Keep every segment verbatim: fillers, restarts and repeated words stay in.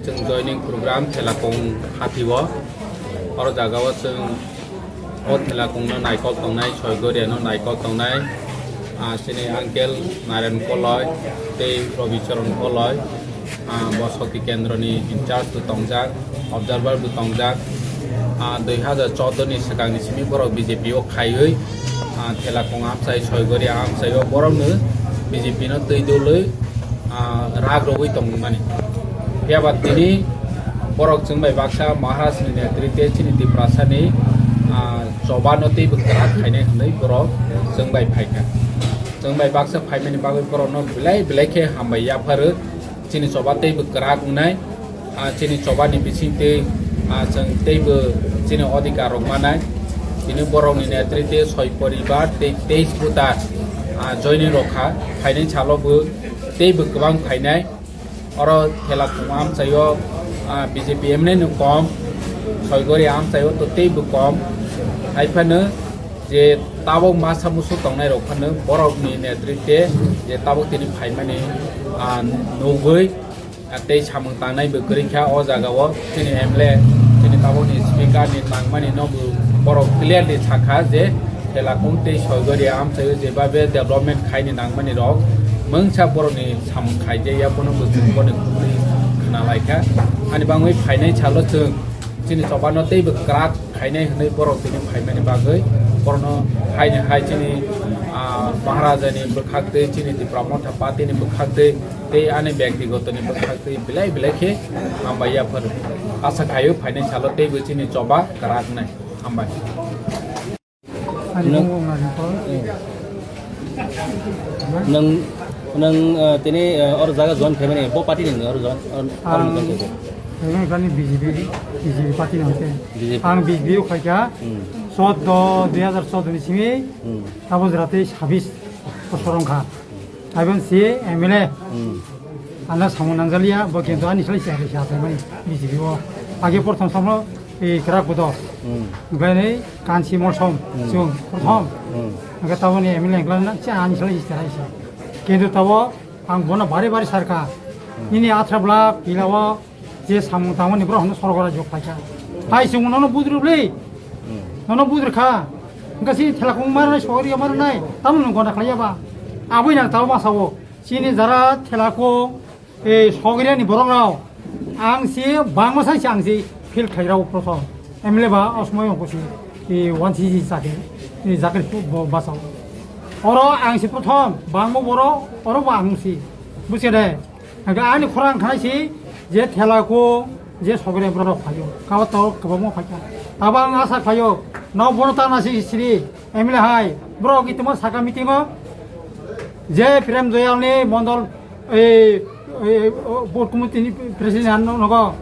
Chwng joining program Thelakung hati o. Oro jaga o chwng o Thelakung no naikol tongnai, Soigoria no naikol tongnai, ah, chini uncle Narayan Koloi tei Robi Charan Koloi, ah, bo Shakti Kendra ni in charge bo tongjak, observer bo tongjak. Ah, dui hazar choudo ni swkang ni simi borok B J P o khaiwi, ah, Thelakung amchai, Soigoria amchai o borok no B J P no twi dului, ah, rak rwui tongmani. Phiya ba tini borok chwng bai baksa Maharaj ni netrite chini Tiprasa ni, ah, choba no teibo kwrak khainai hwnwi borok chwng bai phaikha. Chwng bai baksa phaimani bagwi borok no belai belai khe hambai yapharo. Chini choba teibo kwrak wngnai, ah, chini choba ni bising tei, ah, chwng teibo chini odhikar rok manai. Tini borok ni netrite soi poribar tei teis voter, ah, joining rok kha, phainai salo bo teibo kwbang phainai. Oro Thelakung amchai o, ah, B J P M N A no kom, Soigori amchai o to teibo kom. Hai phano je tabok masa musu tongnai rok phano borok ni netrite je tabok tini phaimani, ah, nugwi, ah, tei samung tangnai bo kwrwi kha o jaga o chini M L A, chini tabok ni speaker ni nangmani no bo borok clearly sakha je Thelakung tei Soigori amchai o jebabe development khaini nangmani rok mungsa borok ni samung khaijak ya bono bo chwng boni khukni khna lai kha. Ani bangwi phainai salo chwng chini choba no teibo kwrak khainai hwnwi borok tini phaimani bagwi borokno haini hai chini, ah, Maharaja ni bwkhak tei chini Tipra Motha Party ni bwkhak tei tei ani byaktigoto ni bwkhak tei belai belai khe hambai yaphar asa khaio phainai salo teibo chini choba kwrak wngnai. Hambai. Ani Nang- bumung Narinkol. Nang, nang, ah, tini, ah, or jaga join khaimani, bo party ni or join, or, or Ang, join khaimani? Ang kani B J P, B J P party ni hote. B J P. Ang B J P o khaikha, Hmm. Choudo, dui hazar choudo ni simi, Hmm. Tabo jora tei sabis bosor wngkha. Aboni si M L A. Hmm. Ano samung nangjalia, bo kintu ani salai se, se atai mani B J P o. Age prothom samlo, e, kwrak bodo. Hmm. Onkhainwi kansi mosom, Hmm. chwng prothom. Hmm. Onkhe taboni M L A wngkha na, se ani salai se, se. Kintu tabo ang bono bari bari sarka. Hmm. Nini athra bla, pila o, je samung tangmani borok hwnwi sorgo raijwk phaikha. Hai chwng nono budrwbli. Hmm. Nono budrwkha. Wngkha chini Thelakung marnai, Sogoria marnai, tamo nwng gona khlaiya ba? Aboni nang tamo masa o. Chini jara Thelakung, e, Sogoriani borok rok. Ang si bangma sai si ang si field khairao prothom. M L A ba osmoi ongko si, e, one C C chakhe, e, jakri bo basa o. Oro ang si prothom, bangma borok, oro bo ang si. Buchkhe de? Hingke ani khorang khanai si je Thelakung je Sogoria borok phaio. Kabo to kwbangma phaikha. Abo ang asa khlaio. No bono tana si siri M L A hai. Borok itimo saka meeting o je Prem Doyal ni mondol, e, e, o, board committee ni president no, nogo.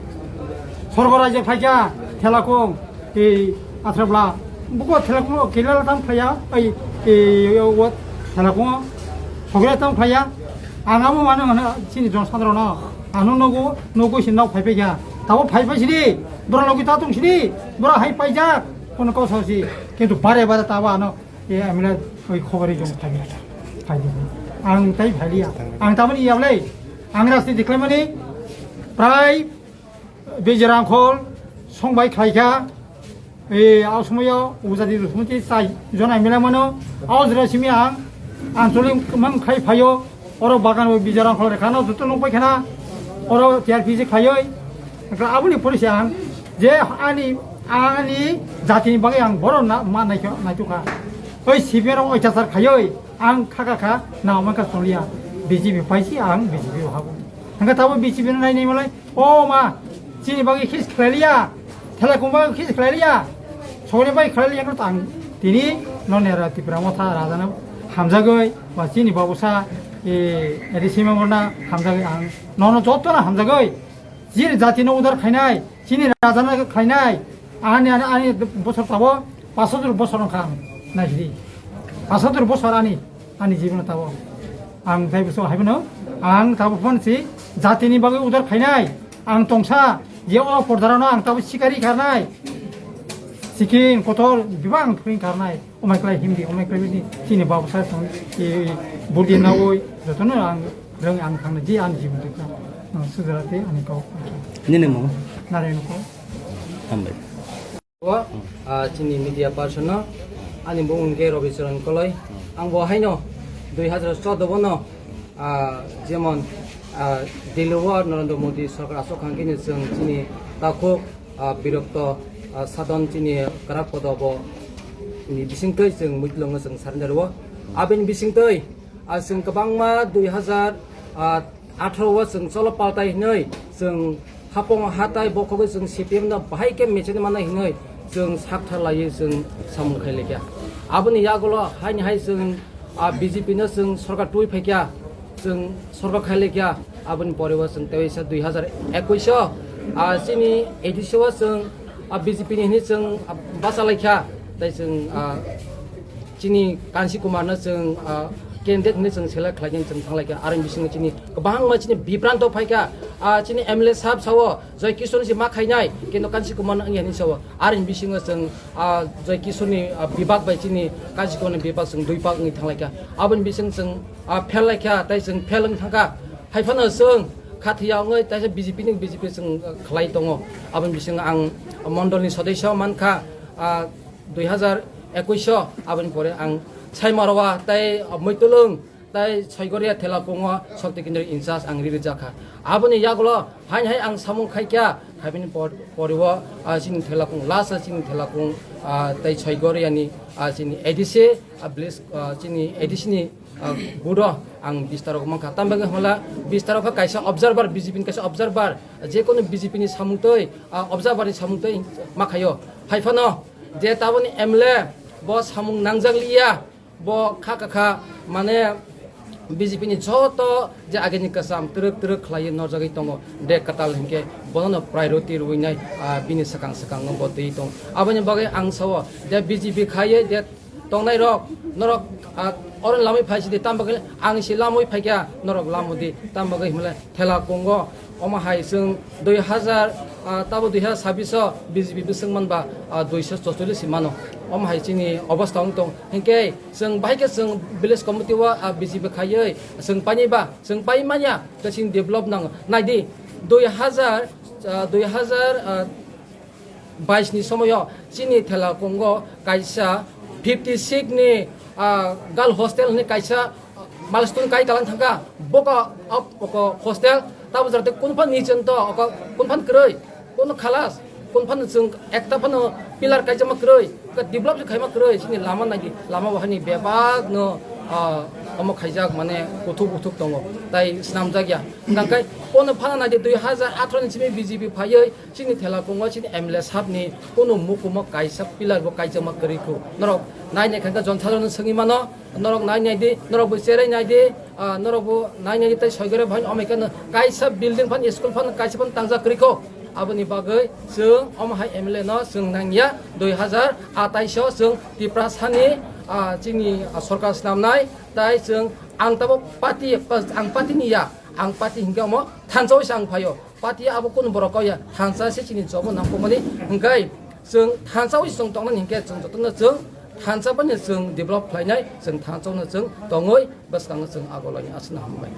Sorgo raijwk phaikha Thelakung. Tei athra bla buko Thelakung o kila tam khlaiya, ai, e, o Thelakung o Sogoria tam khlaiya. Ang amo mano hwno chini jon sadharano ano nogo, nogo si nok phai phai kha. Tabo phai phai sini, borok logi ta tong sini, borok hai paijak, kono kok sao si. Kintu bare bare tabo ano, e, M L A oi khobori jong phai phai. Ang tai phai liya. Ang taboni yablai. Ang rasti diklaimani prai Bijay Rangkhol songbai khlaikha, e, a somoyo Ujadi Rusmuti chai jona milai mano, a jora simi ang ancholic mang khai phaio, oro bagan bo Bijay Rangkhol rekhano joto nukbai khana, oro T R P C khlaioi, aboni policy ang je ani, ani jatini bagwi ang borok na, ma naikha, naitukha. Oi C P M rok oitachar khaioi, ang khaka kha, na omankha choliya, B J P paisi ang B J P o habo. Hingke tabo B J P no nai nai malai, O ma, chini bagwi khis khlai liya, Thelakung bagwi khis khlai liya, Sogri bagwi khlai liya, wngkha tang tini no nera Tipra Motha rajana Hamjagwi, ba chini babusa, e, A D C member na hamjagwi ang nono joto na hamjagwi, chini jati no udar khainai, chini raja na khainai, ani, ani, ani bosor tabo, pasotur bosor wngkha ang, naisidi. Pasotur bosor ani, ani jibon tabo. Ang tai buso haibano, ang tabo phone si, jati ni bagwi udar khainai, ang tongsa, je o pordarano ang tabo sikari kharnai, sikin kotor, bibang kring kharnai. Omai kwlai himdi, omai kwlai bini chini babusa song, e, burdi nawi, jotono ang rang ang thangna ji ang jibon tukha. Ang sujara te ani kau. Nini mung? Narayan ko. Hambai. O, ah, chini media person no, ani bung hwnkhe Rabi Charan Koloi. Ang bo haino dui hazar choudo bono, ah, jemon, ah, Delhi o Narendra Modi sorkar aswk hwnkhe chwng chini takhuk ah, birokto, ah, sadon chini kwrak podo bo ni bisingtwi chwng muitlwngno chwng surrender o. Abini bisingtwi, ah, chwng kwbangma dui hazar atharo o chwng cholo paltai hinwi chwng hapong hatai bokhogwi chwng C P M no bahai khe mecheni manai hinwi chwng sakthar laiwi chwng samung khai laikha. Aboni yagulo haini hai chwng ah, B J P no chwng sorkar twi phaikha, chwng sorkar khai laikha, aboni pore o chwng teisa dui hazar ekush o, ah, chini A D C o chwng, ah, B J P ni hinwi chwng, ah, bacha laikha, tai chwng, ah, chini Kansi Kumar no chwng, ah, candidate hinwi chwng select khlaikhe chwng thanglaikha, aroni bisingo chini kwbangma chini bibranto phaikha, ah, chini M L A sahab sao, Joy Kishore si ma khainai, kintu Kansi Kumar no wngya hinwi sao. Aroni bisingo chwng, ah, Joy Kishore ni, ah, bibak bai chini Kansi Kumar ni bibak chwng dui pak wngwi thanglaikha. Aboni bising chwng, ah, fail laikha, tai chwng fail wng thangkha. Haiphano chwng khathiya wngwi taisa B J P ni B J P chwng, ah, khlai tongo. Aboni bising ang mondol ni sodesyo mankha, ah, dui hazar ekush o, aboni pore ang Saimarwa tai, ah, Muitulung, tai Soigoria Thela Kungo Shakti Kendra in charge ang riri jakha. Aboni yagulo hain hai ang samung khaikha, haibini por-, poriwo, ah, chini Thela Kung, last chini Thela Kung, ah, tai Soigoria ni, ah, chini A D C, ah, village, ah, chini A D C ni, ah, budo ang bistarok mankha. Tambagwi hwnla bistarok kha kaisa observer, B J P ni kaisa observer, je kono B J P ni samung twi, ah, observer ni samung twi ma khaio. Haiphano je taboni M L A bo samung nangjak liya, bo kha kha kha, mane, B J P ni joto je agini kwcham twrwk twrwk khlaiwi norjagwi tongo, de kwtal hinkhe bonono priority rwinai, ah, bini swkang swkango bo twi tong. Aboni bagwi ang sao, de B J P khaiwi de tongnai rok, norok, ah, oro lamwi phai sidi, tamo bagwi ang si lamwi phaikha, norok lamodi, tamo bagwi hwnle Thela Kungo, omo hai chwng dui hazar, ah, tabo dui hazar sabbish o B J P bwswk manba, ah, duiso chocholish si mano. Omo hai chini obostha wng tong. Hinkhe chwng bahai khe chwng village committee o, ah, B J P khaiwi chwng painai ba, chwng pai manya, khe chini develop nango. Naidi, dui hazar, ah, dui hazar, ah, bais ni somoyo chini Thela Kungo kaisa fifty six ni, ah, girl hostel hinwi kaisa, ah, milestone kai kalang thangkha. Boka ap-, oko hostel tabo jora tei kunuphan nichento oko kunuphan kwrwi, kuno khalas, kunuphan chwng ekta phano pillar kaijama kwrwi, ka develop se khaima kwrwi, chini lama naidi, lama bo hani bebak no, ah, omo khaijak mane kuthuk uthuk tongo, tai swnamjak ya. Hwnkhe kono phano naidi dui hazar atharo ni simi B J P phaiwi, chini Thela Kungo chini M L A sahab ni kunu mukumo kaisa pillar bo kaijama kwrwi khu. Norok nai nai kha khe jon sadharno swngwi mano, norok nai nai di, norok bo cherai nai di, ah, norok bo nai nai di tei soi gore bhai omai khe no kaisa building phan school phan kaisa phan tangja kwrwi khu. Aboni bagwi chwng omo hai M L A no chwng nang ya dui hazar atais o chwng Tiprasa ni, ah, chini, ah, sorkar swnamnai tai chwng ang tabo party, ang party ni ya, ang party hinkhe omo thansa o se ang phaio. Party abo kunu borok kok ya, thansa se chini jobo nangkukmani, hwnkhe chwng thansa wi chwng tongnani hinkhe chwng jotono chwng thansa bai no chwng develop khlainai, chwng thansa no chwng tongwi bwskango chwng agolainai, aswkno hambai.